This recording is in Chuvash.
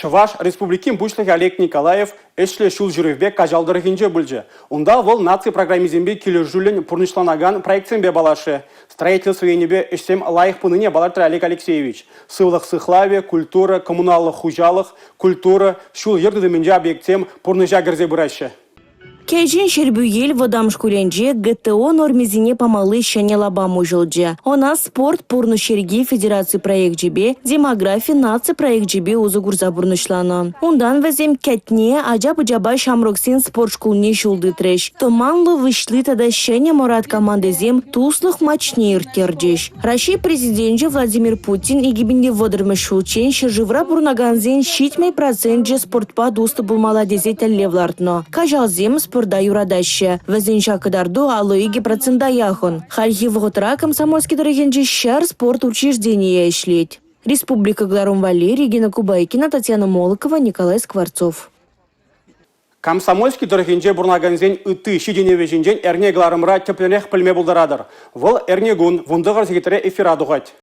Чӑваш Республикин Пуҫлӑхӗ Олег Николаев ӗҫлӗ ҫул ҫӳревпе Каҫал тӑрӑхӗнче пулчӗ. Унта вӑл наци программисемпе килӗшӳллӗн пурнӑҫланакан проектсемпе паллашрӗ. Строительство енӗпе ӗҫсем лайӑх пынине палӑртрӗ Олег Алексеевич. Сывлӑх сыхлавӗ, культура, коммуналлӑ хуҫалӑх, культура, ҫул-йӗр тытӑмӗнче объектсем пурнӑҫа кӗрсе пыраҫҫӗ. Кӗҫӗн Ҫӗрпӳел вӑтам шкулӗнче ГТО нормисене памалли ҫӗнӗ лапам уҫӑлчӗ. Ӑна «Спорт пурнӑҫ йӗрки» федераци проекчӗпе, «Демографи» наци проекчӗпе усӑ курса пурнӑҫланӑ. Унтан вӗсем Кӗтне ача-пӑчапа ҫамрӑксен спорт шкулне ҫул тытрӗҫ. Тӑманлӑ Выҫли тата Ҫӗнӗ Мӑрат командисем туслӑх матчне ирттерчӗҫ. Раҫҫей Президенчӗ Владимир Путин 2030-мӗш ҫулччен ҫӗршывра пурӑнакансен 70 проценчӗ спортпа туслӑ пулмалла тесе тӗллев лартнӑ. Каҫалсем спорта юратаҫҫӗ. Вӗсен ҫак кӑтарту 52 процента яхӑн. Хальхи вӑхӑтра Комсомольски тӑрӑхӗнчи ҫар спорт учрежденийӗ ӗҫлет. Республика кӑларӑм валли Регина Кубайкина, Татьяна Молокова, Николай Скворцов. Комсомольски тӑрӑхӗнче пурӑнакансен ытти ҫитӗнӗвӗ ҫинчен эрне кӑларӑмра тӗплӗнрех пӗлме пултаратӑр. Вӑл эрнекун 19 сехетре эфира тухать.